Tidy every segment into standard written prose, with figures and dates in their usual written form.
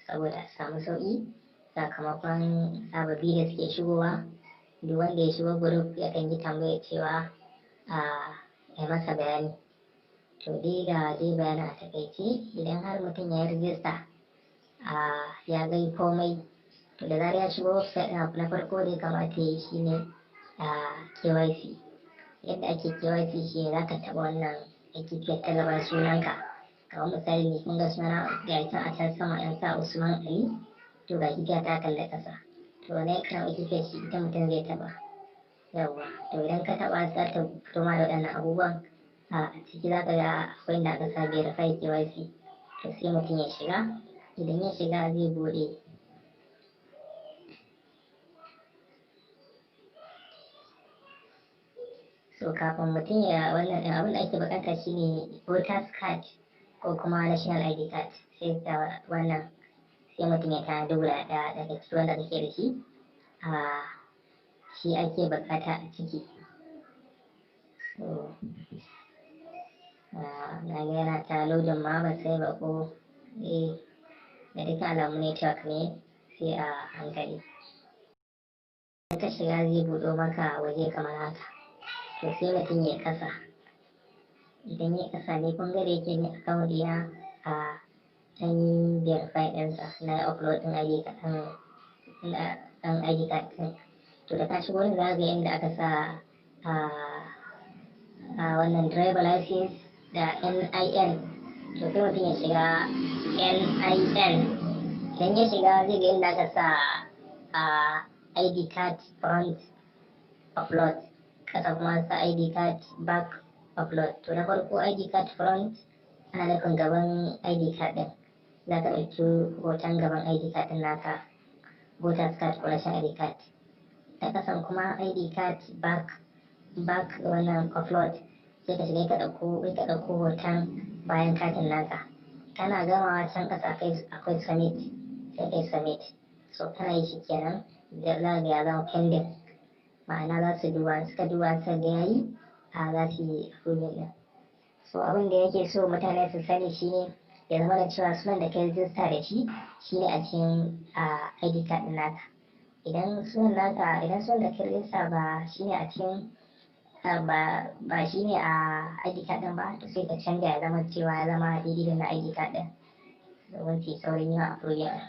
Saboda a samu sauƙi sakamakon sababbi da suke shigowa. Duk wanda ya shigo group yakan yi tambaya cewa a yi masa bayani. To dai ga dai bayanin a takaice: idan har mutum ya yi rijista, ya ga komai, to da zarar ya shigo website ɗin, abu na farko da ya kamata ya yi shine KYC. Yadda ake KYC shine za ka taɓa wannan kifiyar ta gaban sunanka. Kamar misali ni, kun ga sunana ga can a can sama an sa Usman Ali, to ga kifiya ta kalli ƙasa. To wannan kan kifiyar shi ita mutum zai taɓa. Yawwa, to idan ka taɓa, za ta fito ma da waɗannan abubuwan. A ciki za ka ga akwai inda aka sa "Verify KYC". To sai mutum ya shiga. Idan ya shiga, zai buɗe. So kafin mutum ya wannan ɗin, abin da ake buƙata shine voters card ko kuma national ID card. Sai ka wannan, sai mutum ya tanadi guda ɗaya daga cikin wanda kake da shi. Shi ake buƙata a ciki. So na ga yana ta loading ma, ban sani ba ko da dukkan alamu network ne, sai a hankali. Idan ka shiga, zai buɗo maka waje kamar haka. To sai mutum ya kasa. Idan ya kasa ne, kun ga da yake ni account ɗina an yi verify ɗinsa, na yi upload ɗin ID card ɗin, ID card ɗin. To da ka shigo nan, za ka ga inda aka sa a wannan driver license da NIN. To sai mutum ya shiga NIN. Idan ya shiga, zai ga inda aka sa ID card front upload, kasa kuma sa ID card back upload. To na farko, ID card front ana nufin gaban ID card ɗin. Za ka ɗauki hoton gaban ID card ɗin naka, voters card ko national ID card. Ta kasan kuma, ID card back wannan upload, sai ka shiga ka ɗauko hoton bayan katin naka. Kana gamawa, can ƙasa akwai submit, sai kai submit. So kana yi, shi kenan, za ga ya zama pending, ma'ana za su duba. Suka duba, suka ga yayi, a za su yi approving din. So abin da yake so mutane su sani shine ya zama da cewa sunan da kai rijista da shi shine a cikin ID card din naka. Idan sunan da kai rijista ba shine a cikin ba shine a ID card din ba, to sai ka canja ya zama cewa ya zama daidai da na ID card din, domin su yi saurin yin approving.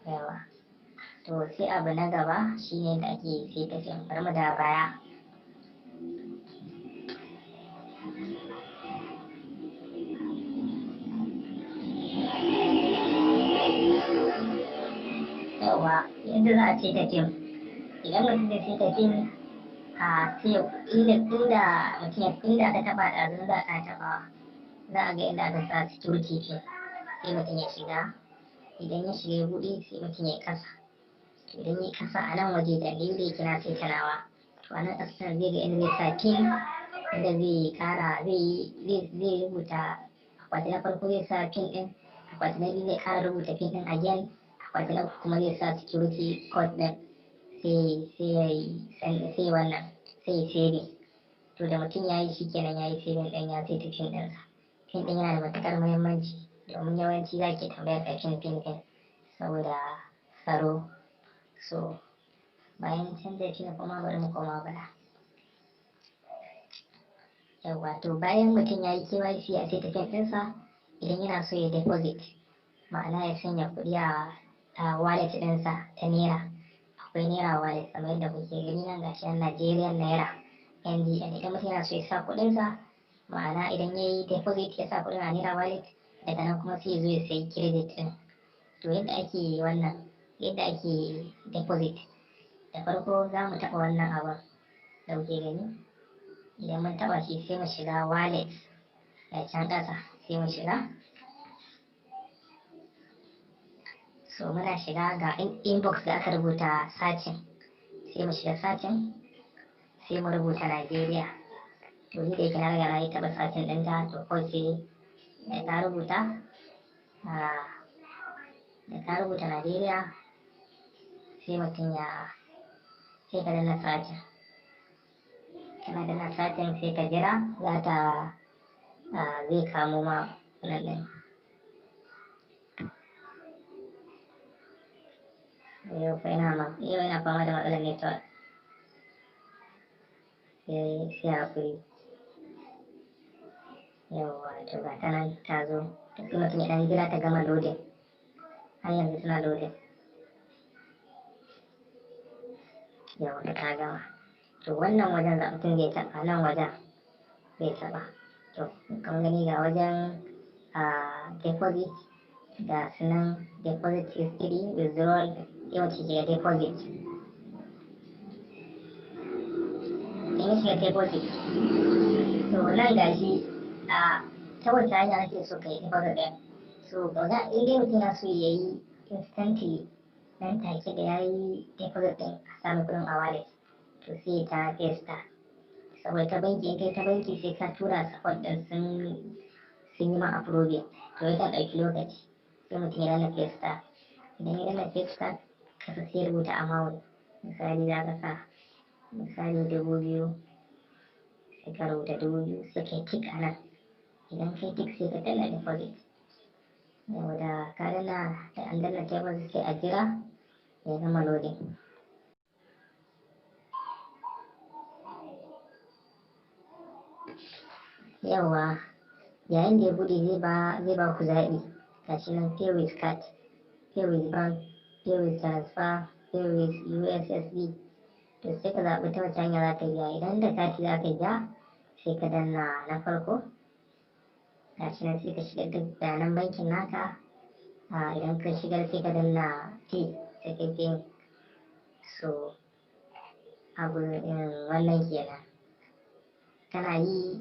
Yawa, to sai abu na gaba shine da ake saita PIN. Bari mu da baya. Yawa, yadda za a saita PIN: idan mutum zai saita PIN, a sai inda mutum ya inda aka taba ɗazun, za a taɓa, za a ga inda aka sa security PIN. Sai mutum ya shiga. Idan ya shiga, ya buɗe, sai mutum ya kasa. Idan ya kasa a nan waje da inda yake na sai nawa, to a nan ƙasa zai ga inda zai sa PIN, inda zai kara zai rubuta. Akwati na farko zai sa PIN ɗin, akwati na biyu zai kara rubuta PIN ɗin again, akwati na uku kuma zai sa security code ɗin. Sai wannan, sai saving. To da mutum ya yi, shi kenan, ya yi saving ɗin, ya saita PIN ɗinsa. PIN ɗin yana da matuƙar muhimmanci, domin yawanci za ki tambayar ka PIN, PIN, PIN, saboda tsaro. So bayan canza PIN kuma, bari mu koma baya. Yawwa, to bayan mutum ya yi KYC, ya saita PIN ɗinsa, idan yana so ya deposit, ma'ana ya sanya kuɗi a wallet ɗinsa ta naira, akwai naira wallet kamar yadda kuke gani nan, gashi nan Nigerian Naira, NGN. Idan mutum yana so ya sa kuɗinsa, ma'ana idan ya yi deposit, ya sa kuɗin a naira wallet, daga nan kuma sai ya zo ya sayi credit ɗin. To yadda ake wannan, yadda ake deposit, da farko za mu taɓa wannan abun da kuke gani. Idan mun taɓa shi, sai mu shiga wallet da can ƙasa, sai mu shiga. So muna shiga, ga inbox da aka rubuta searching, sai mu shiga searching, sai mu rubuta Nigeria. To ni da yake na riga na yi taɓa searching ɗinta, to kawai sai da ka rubuta Nigeria, sai mutum ya sai ka danna searching. Kana danna searching, sai ka jira, za ta zai kamo ma wannan ɗin. Yau fa yau ina fama da matsalar network, sai hakuri. Yauwa, to ga ta nan ta zo. To, sai mutum ya ɗan jira ta gama loading. Har yanzu tana loading. Yauwa, ta gama. To, wannan wajen za mutum zai taɓa, nan wajen zai taɓa. To, kun gani, ga wajen deposit, ga sunan deposit history, withdrawal. Sai mutum shiga deposit. In ya shiga deposit, to nan gashi a ta wace hanya ake so ka yi deposit ɗin. So ga in dai mutum yana so ya yi instantly, nan take da ya yi deposit ɗin a sami kuɗin a wallet, to sai ta Paystack, saboda ta banki, in kai ta banki, sai ka tura support ɗin sun yi ma approving, to yakan ɗauki lokaci. Sai mutum ya danna Paystack. Idan ya danna Paystack, kasa sai rubuta amount. Misali, za ka sa misali 2000, sai ka rubuta 2000, sai kai tick a nan. Idan kai tick, sai ka danna deposit. Yau da ka danna, da an danna deposit, sai a jira ya gama loading. Yauwa, yayin da ya buɗe, zai ba ku zaɓi. Gashi nan: pay with card, pay with bank, pay with transfer, pay with USSD. To, sai ka zaɓi ta wace hanya za ka biya. Idan da kati za ka biya, sai ka danna na farko. Gashi nan, sai ka shigar da bayanan bankin naka. Idan ka shigar, sai ka danna pay, sai ka pay. So abu wannan kenan. Kana yi,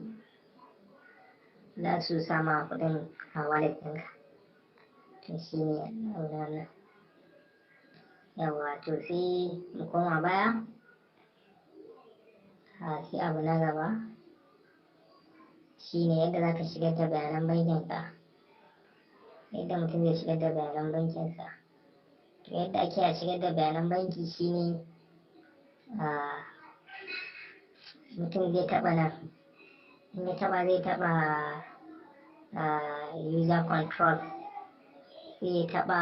za su sama kuɗin a wallet ɗinka. To, shi ne abu na wannan. Yawwa, to sai mu koma baya. Sai abu na gaba shi ne yadda za ka shigar da bayanan bankinka, yadda mutum zai shigar da bayanan bankinsa. To, yadda ake a shigar da bayanan banki shine mutum zai taɓa nan. In ya taɓa, zai taɓa user control, sai ya taɓa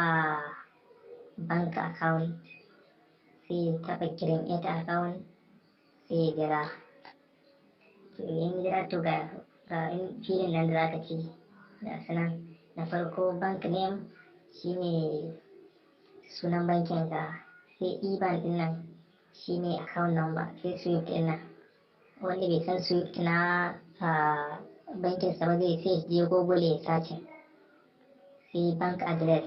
bank account, sai ya taɓa create account, sai ya jira. To, in jira, to ga filin nan da zaka ci, ga su nan. Na farko bank name, shine sunan bankin ka. Sai IBAN din nan, shine account number. Sai SWIFT din nan, wanda bai san SWIFT na bankin sa ba, zai sai je Google ya search. Sai bank address,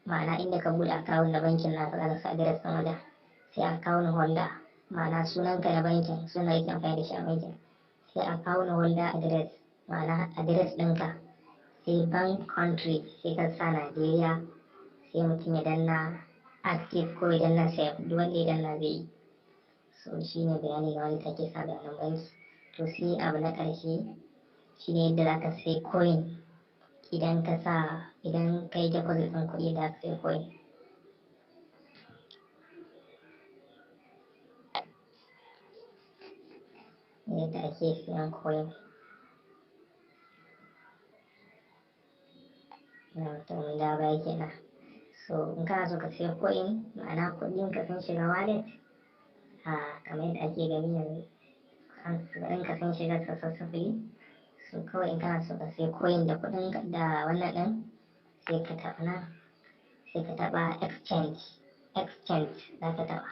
ma'ana inda ka bude account na bankin naka, zaka sa address ɗin wajen. Sai account holder, ma'ana sunanka na bankin, sunan yake amfani da shi a bankin. Sai account holder address, ma'ana address ɗinka. Sai bank country, sai ka sa Najeriya. Sai mutum ya danna active ko ya danna save, duk wanda ya danna zai yi. So shine bayani ga wanda take sa bayanan banki. To, sai abu na ƙarshe shine yadda zaka sai coin. Idan ka sa, idan ka yi deposit ɗin kuɗi, da ka sai coin. Yadda ake siyan coin na, to mun dawo baya kenan. So in kana so ka siya coin, ma'ana kuɗin ka sun shiga wallet, a kamar yadda ake gani yanzu, kuɗin ka sun shiga successfully. So kawai in kana so ka siya coin da kuɗin da wannan ɗin, sai ka taɓa nan, sai ka taɓa exchange. Exchange za ka taɓa,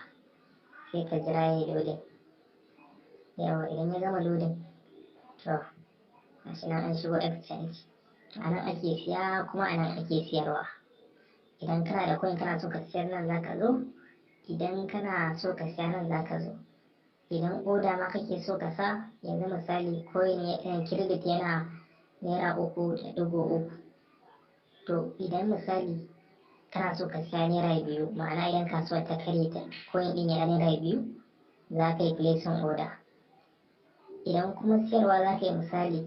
sai ka jira ya yi loading. Yawa, idan ya gama loading, to gashi nan an shigo exchange. To, a nan ake siya kuma a nan ake siyarwa. Idan kana da coin kana so ka siyar, nan za ka zo. Idan kana so ka siya, nan za ka zo. Idan order ma kake so ka sa, yanzu misali coin ya credit yana ₦3.3. To, idan misali kana so ka siya ₦2, ma'ana idan kasuwar ta karye ta coin ɗin yana ₦2, za ka yi placing order. Idan kuma siyarwa za ka yi, misali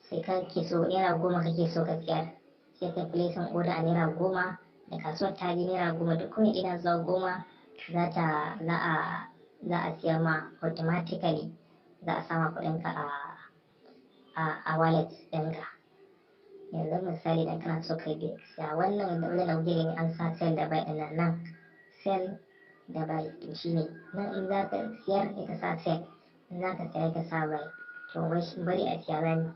sai kake so ₦10 kake so ka siyar, sai ka placing order a ₦10. Da kasuwar ta je ₦10, duk coin ɗin zuwa 10, za a siyar ma automatically, za a sama kuɗinka a wallet ɗinka. Yanzu misali idan kana so ka siya, wannan wajen da kuke gani an sa sell da buy ɗin nan, nan Sell da buy. To shine nan, in za ka siyar sai ka sa sell, in za ka siya ka sa buy. To bari a siya zani.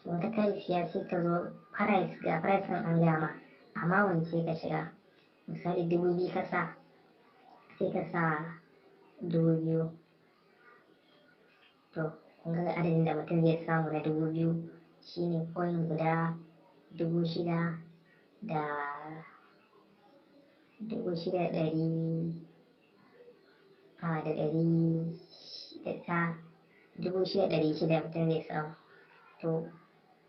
To in ka tashi siya, sai ka zo price, ga price ɗin an gaya ma, amma wance ka shiga. Misali 2000 ka sa, sai ka sa 2000. To kun ga adadin da mutum zai samu na 2000 shine coin guda dubu shida da dubu shida ɗari a da ɗari da ta 6600 mutum zai samu. To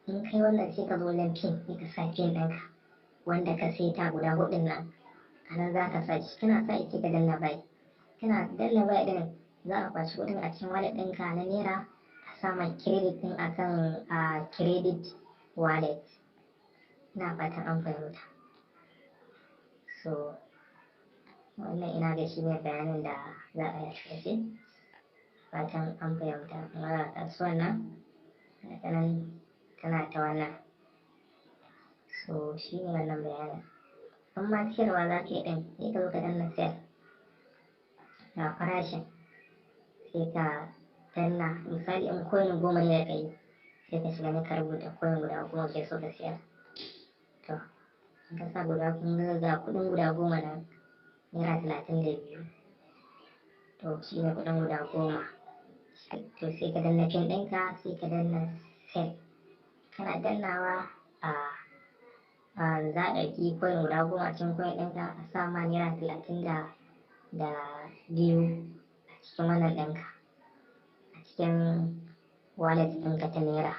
in kai wannan, sai ka zo wajen PIN, sai ka sa PIN ɗinka wanda ka saita guda hudun nan. A nan za ka sa shi. Kana sa shi, sai ka danna buy. Kana danna buy ɗin, za a kwashi kuɗin a cikin wallet ɗinka na naira, a sa ma credit ɗin akan a credit wallet. Ina fatan an fahimta. So wannan ina ga shi ne bayanin da za a yi a taƙaice. Fatan an fahimta. Kuma ga kasuwan nan, ga nan tana ta wannan. So shi ne wannan bayanin. In ma siyarwa za ka yi ɗin, sai ka zo ka danna sell, ga farashin, sai ka danna. Misali in coin 10 ne da kai, sai ka shiga ne ka rubuta coin guda 10 ke so ka siyar. To in ka sa guda, kun ga ga kuɗin guda 10 nan, naira 32. To shi ne kuɗin guda 10. To sai ka danna PIN ɗinka, sai ka danna sell. Kana dannawa, a za a ɗauki coin guda 10 a cikin coin ɗinka, a sa ma naira 32 a cikin wannan ɗinka, a cikin wallet ɗinka ta naira.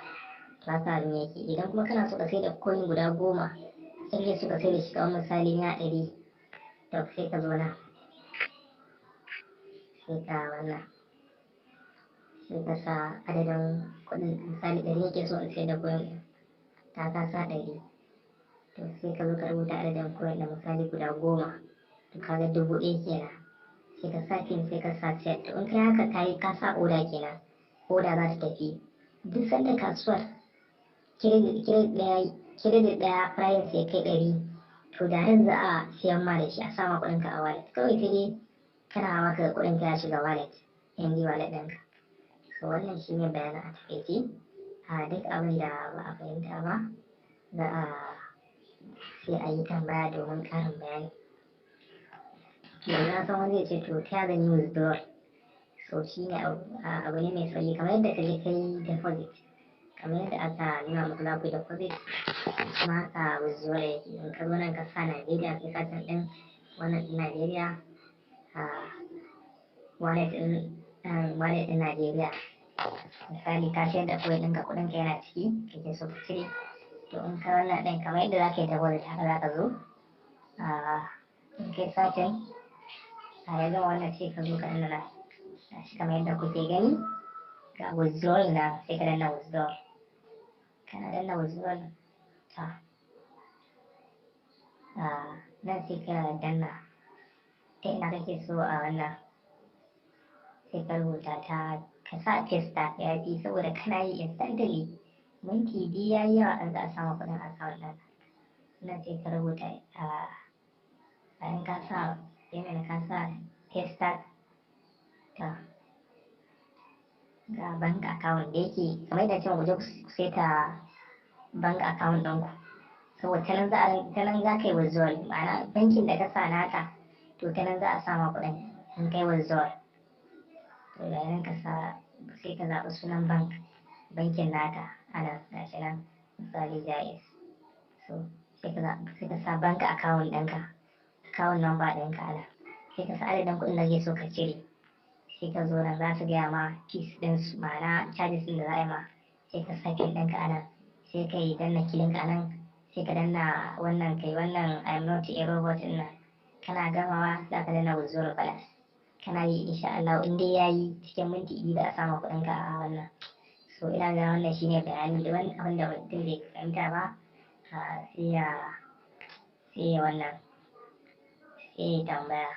To haka abin yake. Idan kuma kana so ka sai da coin guda 10, sai kake so ka sai da shi kamar misali naira 100, to sai ka zo nan, sai ka wannan, sai ka sa adadin kuɗin. Misali 100 yake so in sai da coin ɗin, ta ka sa 100. To sai ka zo ka rubuta adadin coin da misali guda 10, to kaga 1000 kenan. Sai ka sa PIN, sai ka sa sell. To in kai haka, ka yi ka sa order kenan. Order za ta tafi duk sanda kasuwar credit ɗaya price ya kai 100, to da za a siyan ma da shi, a sama kuɗinka a wallet. Kawai sai dai kana maka kuɗinka ya shiga wallet, ND wallet ɗinka. So wannan shine bayanin a takaice. A duk abin da ba a fahimta ba, za a sai a yi tambaya domin ƙarin bayani. Yanzu na san wani zai ce, to ta zan yi withdrawal? So shine abu ne mai sauƙi, kamar yadda ka je ka yi deposit, kamar yadda aka nuna muku za ku yi deposit, kuma haka withdrawal yake. In ka zo nan ka sa Najeriya, kai searching ɗin wannan ɗin Najeriya, wallet ɗin, wallet ɗin Najeriya. Misali ka sayar da coin ɗinka, kuɗinka yana ciki, kake so ka cire. To in ka wannan ɗin, kamar yadda za ka yi deposit, haka za ka zo in kai searching a ya gama wannan, sai ka zo ka danna nan. Gashi kamar yadda kuke gani, ga withdrawal na, sai ka danna withdrawal. Kana danna withdrawal, ta nan sai ka danna ta ina kake so a wannan, sai ka rubuta ta, ka sa Paystack ya fi, saboda kana yi instantly, minti 2 ya yi yawa an za a samu kuɗin account ɗin nan. Sai ka rubuta, bayan ka sa payment, ka sa Paystack, ta ga bank account da yake kamar yadda cewa ku je ku saita bank account ɗinku, saboda ta nan za ka yi withdrawal. Ma'ana bankin da ka sa naka, to ta nan za a sama kuɗin in kai withdrawal. To da nan ka sa, sai ka zaɓi sunan bankin naka a nan. Gashi nan misali Jaiz. So sai ka sa bank account ɗinka, account number ɗinka a nan. Sai ka sa adadin kuɗin da kake so ka cire. Sai ka zo nan, za su gaya ma fees ɗin su, ma'ana charges ɗin da za a yi ma. Sai ka sa PIN ɗinka a nan, sai ka yi danna kilinka a nan, sai ka danna wannan, kai wannan "I'm not a robot" ɗin nan. Kana gamawa, za ka danna withdrawal balance. Kana yi, insha Allah in dai yayi, cikin minti 2 za a sama kuɗinka a wannan. So ina ga wannan shine bayani. Da wani abin da mutum bai fahimta ba, sai ya wannan, sai ya tambaya.